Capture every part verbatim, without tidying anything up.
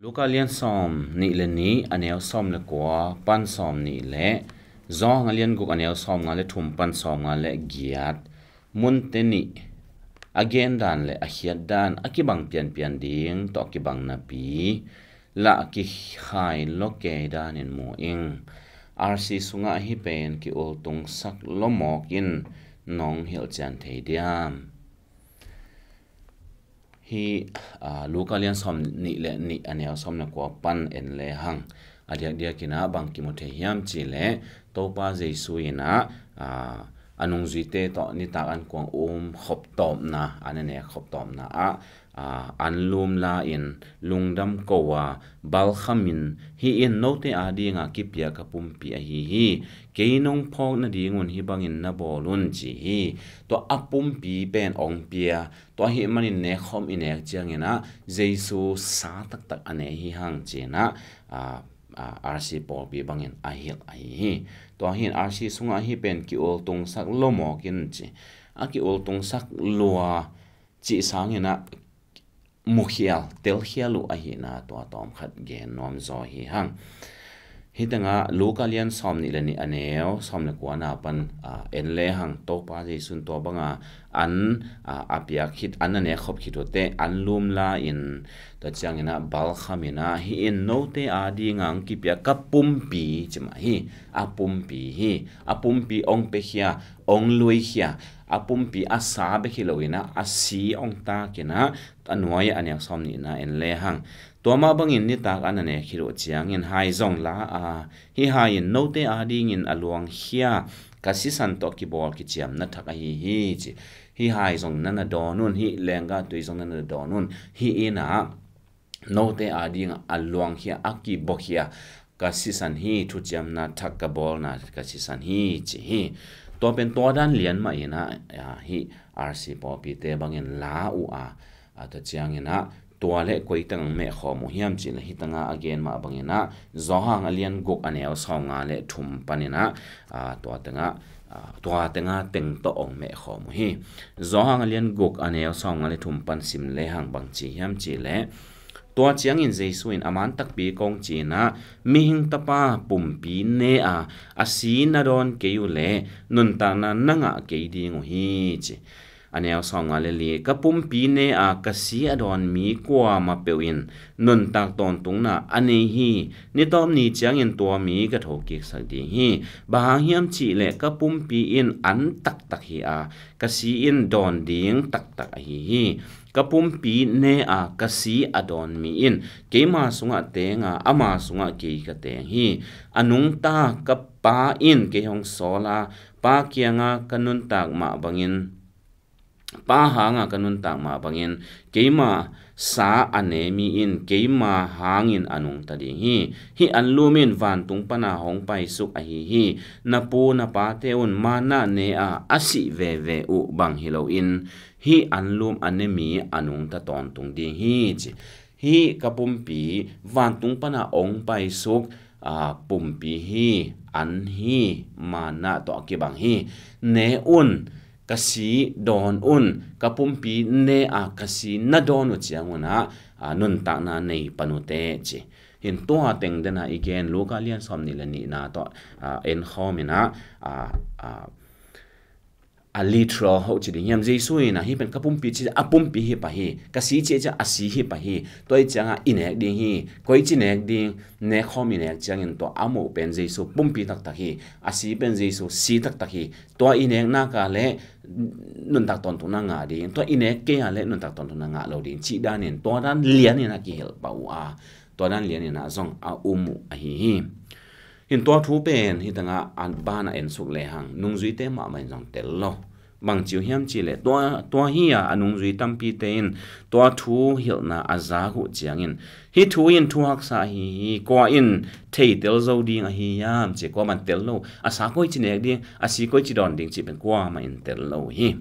Luka lian sawm nih le nih, a neu sawm le kua pan sawm nih le, Johan a lian guk, a neu sawm nga le thum pan sawm nga le giat. Munte nih a gen dan le a khiat dan a kibang pianpian ding tawh a kibang napi lah kikhai lo kei danin mu ing. R C sungah hih pen ki-ultungsak lo mawk in nong hilhcian thei diam? Hih, aa, Luka lian sawm nih le nih, a neu sawm le kua pan en lehang, a diakdiakin ah bang kimu thei hiam cih leh, Topa Jesu in ah, aa, a nungzuite tawh nitak an kuang um khop tawpna, an a nek khop tawpna ah, aa, anlum la-in, lungdam ko a, balkhamin, "Hih in note adinga kipia ka pumpi ahi hi. Kei nong phawk nadingun hih bangin na bawl un," ci hi. Tua a pumpi pen ong pia, tua ahih manin nekkhawm i nek ciangin ah Jesu sa taktak a ne hi hang ci-in ah, aa, aa, R C pawlpi bangin a hilh ahi hi. Tua hi-in R C sungah hih pen ki-ultungsak lo mawk in ci. A ki-ultungsak lua cih sangin ah mukhial, telkhial uh ahihna tua tawmkhat gen nuam zaw hi hang. Hih tengah Luka lian sawm nih le nih, a neu sawm le kuana pan, aa, en lehang, Topa Jesu in tua banga an, aa, a piak khit, an a nek khop khit uh teh, anlum la-in, tua ciangin ah balkhamin ah, "Hih in note adinga ong kipia ka pumpi," ci mah hi. A pumpi hi. A pumpi ong pekhia, ong luikhia, a pumpi a sa bek hi loin ah, a si ong takin ah, a nuai-ah a neu sawm nihna en lehang, "Tua mah bangin nitak an a nek khit uh ciangin hai zong la a, hih hai in note adingin a luangkhia ka sisan tawh kibawl kiciamna thak ahi hi," ci. "Hih hai zong na na dawn un, hih lenggah tui zong na na dawn un, hih in ah note adinga a luangkhia, a kibuakhia ka sisan hi, thuciamna thak ka bawlna ka sisan hi," ci hi. Tua pen tua dan lian mah in ah, aa, hih R C pawlpite bangin la uh a, aa, tua ciangin ah, tua le koi teng ong mehkhawm uh hiam cih leh, hih tengah a gen mah bangin ah, Johan a lian guk, a neu sawm nga le thum panin ah, aa, tua tengah, aa, tua tengah teng tawh ong mehkhawm uh hi. Johan a lian guk, a neu sawm nga le thum pan sim lehang bang ci hiam cih leh, Tua ciangin Jesu in a man takpi kong ci-in ah, "Mihing Tapa pumpi ne a, a si na dawn kei uh leh nuntakna na ngah kei ding uh hi," ci. A neu sawm nga le li, "Ka pumpi ne a, ka si a dawn mi kuamah peuh in nuntak tawntungna a nei hi. Ni tawp ni ciangin tua mi ka thokiksak ding hi. Bang hang hiam cih leh ka pumpi in an taktak hi a, ka si in dawn ding taktak ahi hi. Ka pumpi ne a, ka si a dawn mi in keima sungah teng a, ama sungah kei ka teng hi. A nungta ka Pa in kei hong sawl a, Pa kiangah ka nuntak mah bangin, Pa hangah ka nuntak mah bangin, keima sa a ne mi in keima hangin a nungta ding hi. Hih anlum in vantung pana hong paisuk ahi hi. Na pu na pate un manna ne a, a sih veve uh bang hi loin, hih anlum a ne mi a nungta tawntung ding hi," ci. "Hih ka pumpi vantung pana ong paisuk, aa, pumpi hi, an hi, manna tawh a kibang hi. Ne un, ka si dawn un, ka pumpi ne a, ka si na dawn uh ciangun ah, aa, nuntakna nei pan uh teh," ci. Hih tua teng den a i gen, Luka lian sawm nih le nihna tawh, aa, en khawm in ah, aa, aa, a literal hoh ci ding hiam, Jesu in ah, "Hih pen ka pumpi," ci a, pumpi hi pah hi. "Ka si," ci a, a si hi pah hi. Tua ahih ciangah i nek ding hi. Koici nek ding, nek khawm i nek ciangin tua a muh pen Jesu pumpi taktak hi. A si pen Jesu si taktak hi. Tua i nek nak leh nuntak tawntungna ngah ding, tua i nek kei a leh nuntak tawntungna ngah lo ding cih danin, tua dan lianin a kihilh pah uh a, tua dan lianin ah zong a um uh ahi hi. Hih tua thu pen hih tengah a ban a ensuk lehang, nungzuite mahmah in zong tel lo. Bang ci uh hiam cih leh, tua, tua hi a, a nungzui tampite in tua thu hilhna a zak uh ciangin, "Hih thu in thu haksa ahi hi, kua in theitel zo ding ahi hiam?" ci, kuamah in tel lo. A sa koici nek ding, a si koici dawn ding cih pen kuamah in tel lo hi.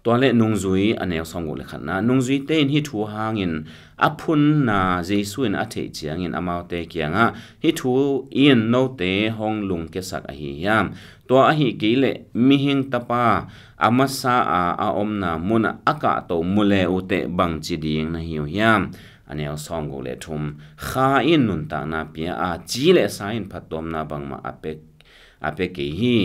Tua leh nungzui, a neu sawm guk le khatna, nungzuite in hih thu hangin a phunna Jesu in a theih ciangin amaute kiangah, "Hih thu in note hong lungkiasak ahi hiam? Tua ahih kei leh Mihing Tapa a masa a, a omna munah a kahto mu le uh teh bang ci ding na hi uh hiam? A neu sawmguk le thum, Kha in nuntakna pia a, ci le sa in phattuamna bangmah a pia, a pia kei hi.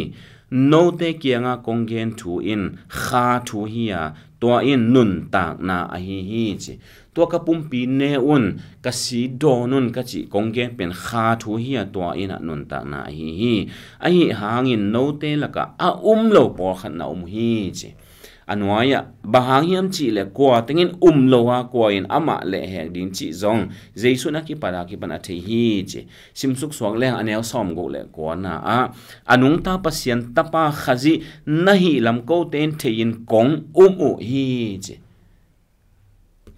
Note kiangah kong gen thu in kha thu hi a, tua in nuntakna ahi hi, ci. Tua ka pumpi ne un, ka si dawn un ka cih kong gen pen kha thu hi a, tua in a nuntakna ahi hi. Ahi hangin note lakah a um lo pawlkhat na um uh hi, ci. A nuai-ah, bang hang hiam cih leh kua tengin um lo a, kua in amah lehhek ding cih zong Jesu in a kipat a kipan a thei hi, ci. Simsuk suak leng a neu sawmguk le kuana ah, a nungta Pasian Tapa Khazih na hih lam kote in thei in kong um uh hi, ci.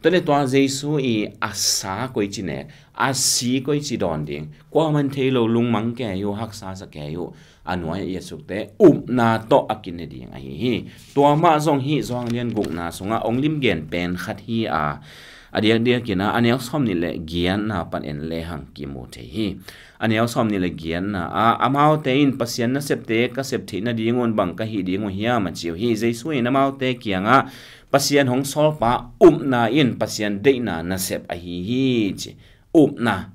Tua le tua Jesu i a sa koici nek, a si koici dawn ding, kuaman thei lo, lungmang kei uh, haksa sa kei uh, a nuai-ah i a sukte upna tawh a kine ding ahi hi. Tua mah zong hih Johan lian gukna sungah ong lim gen pen khat hi a, a diakdiakin a neu sawmnih le giatna pan en lehang kimu thei hi. A neu sawmnih le giatna ah, amaute in Pasian nasepte ka sep theih nadingun bang ka hih ding uh hiam, a ci uh hi. Jesu in amaute kiangah, Pasian hong sawlpa upna in Pasian deihna nasep ahi hi, ci. Upna.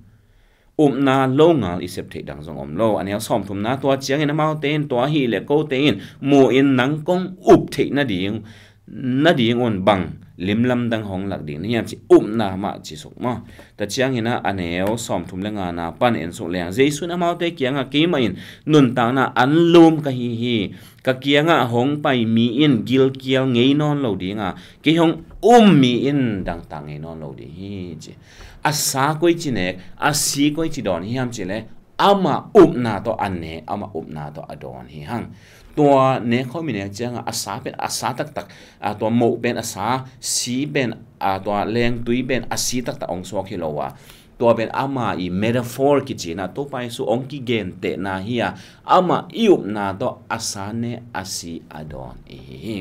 Upna longal i sep theih dang zong om lo. A neu sawmthumna, tua ciangin amaute in, tua ahih leh kote in mu in nang kong up theih nading, nadingun bang limlamdang hong lak ding na hiam, ci. Upna mah ci suk maw. Tua ciangin a neu sawmthum le ngana pan en suk leng, Jesu in amaute kiangah, keimah in nuntakna anlum ka hi hi. Ka kiangah hong pai mi in gilkial ngei nawn lo ding a, kei hong um mi in dangtak ngei nawn lo ding hi, ci. A sa koici nek, a si koici dawn hiam cih leh, amah upna tawh a ne, amah upna tawh a dawn hi hang. Tua nek khawm i nek ciangah a sa pen a sa taktak, a tua moh pen a sa, si pen, a tua lengtui pen a si taktak ong suak hi lo a, tua pen ama i metaphor kici-in a, Topa Jesu ong kigentehna hi a, amah i upna tawh a sa ne, a si a dawn i hi hi.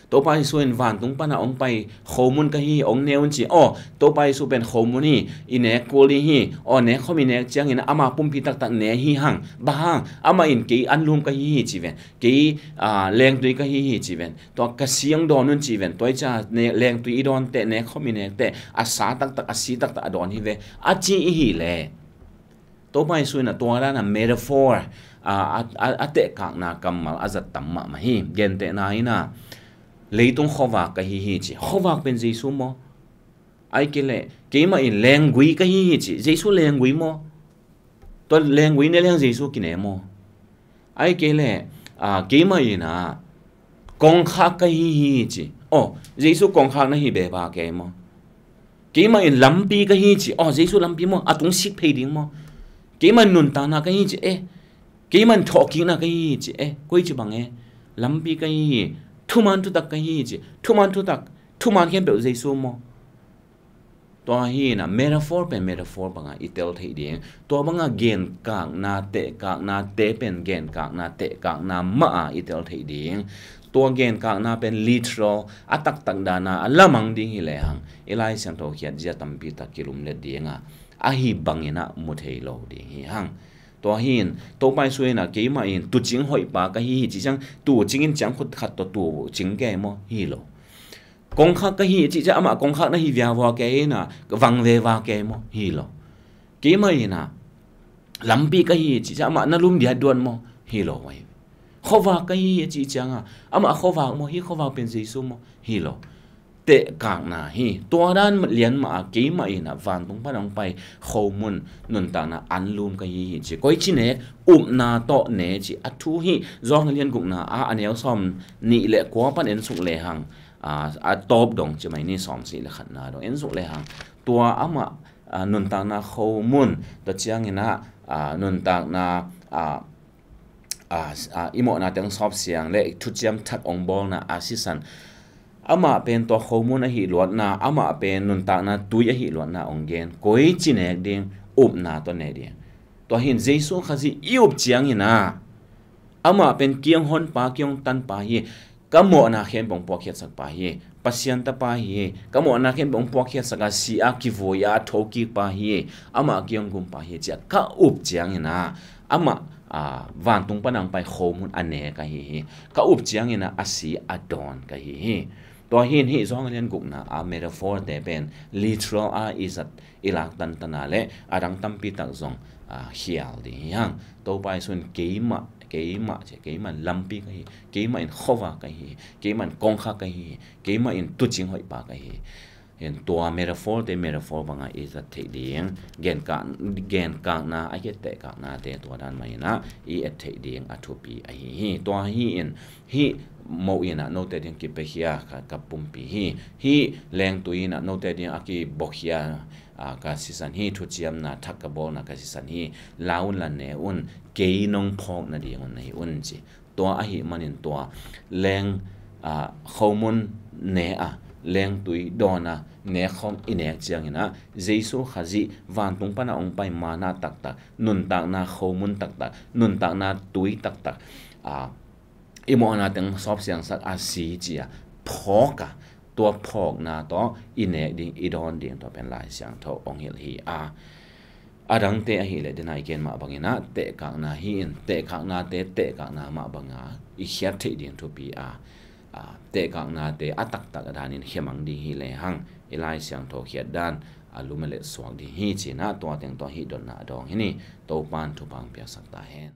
Topa Jesu in vantung pana ong pai, khomun ka hi hi, ong ne un ci. Aw, Topa Jesu pen khomun hi, i nek kul ding hi. Aw, nek khawm i nek ciangin ama pumpi taktak ne hi hang. Bang hang, amah in kei anlum ka hi hi ci ven. Kei, ah, lengtui ka hi hi ci ven. Tua ka si ong dawn un ci ven. Tua i ca ne, lengtui i dawn teh, nek khawm i nek teh, a sa taktak, a si taktak a dawn hi ve, a ci i hi leh, Topa Jesu in a tua dan a metaphor, a, a, a, a tehkakna kammal a zat tam mahmah hi. Gentehna in a, leitung khuavak ka hi hi ci. Khuavak pen Jesu maw? Ahih kei leh, keimah in lenggui ka hi hi ci. Jesu lenggui maw? Tua lenggui ne leng Jesu kine maw? Ahih kei leh, a, keimah in a, kongkhak ka hi hi ci. Aw, Jesu kongkhak na hi beba kei maw? Keimah in lampi ka hi ci. Aw, Jesu lampi maw? A tung sik phei ding maw? Keimah in nuntakna ka hi ci. Eh, keimah in thawhkikna ka hi ci. Eh, koici bang e? Lampi ka hi hi. Thuman thutak ka hi ci. Thuman thutak, thuman khempeuh Jesu maw? Tua hi in a, metaphor pen metaphor bangah i tel theih ding. Tua bangah genkakna, tehkakna te pen genkakna, tehkakna mah a i tel theih ding. Tua genkakna pen literal, a taktak dana a lamang ding hi lehang, i Lai Siangtho khiatzia tampi tak kilumlet ding a, ahi bangin a mu thei lo ding hi hang. Tua hi in, Topa Jesu in a, keimah in tuucing hoihpa ka hi hi ci ciang, tuucing in ciangkhut khat tawh tuucing kei maw? Hi lo. Kongkhak ka hi cih ciang amah kongkhak na hi viauvau kei in a, vang veva kei maw? Hi lo. Keimah in a, lampi ka hi cih ciang amah na lum diatduat maw? Hi lo. Khuavak ka hi cih ciang a, amah khuavak maw? Hih khuavak pen Jesu maw? Hi lo. Tehkakna hi. Tua dan lian mah a, keimah in a, vantung pan ong pai, khomun, nuntakna anlum ka hi hi ci. Koici nek, upna tawh ne ci. A thu hi, Johan lian gukna a, a neu sawmnih le kua pan en suk lehang, a, a tawp dong ci mai ni, sawmsagih le khatna dong en suk lehang, tua amah, a, nuntakna khomun, tua ciangin a, a, nuntakna, a, a, a, i mawhna teng sawp siang le thuciam thak ong bawlna a sisan, amah pen tua khomun ahi luatna, amah pen nuntakna tui ahi luatna ong gen. Koici nek ding, upna tawh ne ding. Tua hi in Jesu Khazih i up ciangin a, amah pen kiang honpa, kiang tanpa hi, ka mawhna khempeuh ong puakkhiatsakpa hi, Pasian Tapa hi, ka mawhna khempeuh ong puakkhiatsak a, si a kivui a thokikpa hi, amah kiang gumpa hi, ci a ka up ciangin a, amah, a, vantung pan ong pai khomun a ne ka hi hi. Ka up ciangin a, a si a dawn ka hi hi. Tua hi in hih Johan lian gukna a metaphor te pen literal a i zat i lak tantana le a dang tampi tak zong a, khial ding hi hang. Topa Jesu in keimah, keimah ci, keimah in lampi ka hi, keimah in khuavak ka hi, keimah in kongkhak ka hi, keimah in tuucing hoihpa ka hi. Hi in tua metaphor te metaphor banga i zat theih ding, genkak, genkakna a kiat tehkakna te tua dan mah in ah i et theih ding a thupi ahi hi. Tua hi in hih moh in ah note ding kipiakhia ka, ka pumpi hi. Hih lengtui in ah note ding a kibokhia a, ka sisan hi, thuciamna thak ka bawlna ka sisan hi, la un la ne un, kei nong phawk nading un na hi un ci. Tua ahih manin tua leng, a, khomun ne a, lengtui dawn a, ne khawm i nek ciangin ah Jesu Khazih vantung pan a hong pai manna taktak, nuntakna khomun taktak, nuntakna tui taktak, a, i mawhna teng sawp siangsak a si ci a phawk a, tua phawkna tawh i nek ding, i dawn ding tawh pen Lai Siangtho hong hilh hi a. A dangte ahih leh dena i gen mah bangin ah tehkakna hi in, tehkaknate tehkakna mah banga i khiat theih ding thupi a, a, tehkaknate a taktak danin khemang ding hi lehang i Lai Siangtho khiat dan a lum a let suak ding hi ci-in ah tua teng tawh hih dotna a dawng hi ni. Topan thupha hong piaksak ta hen.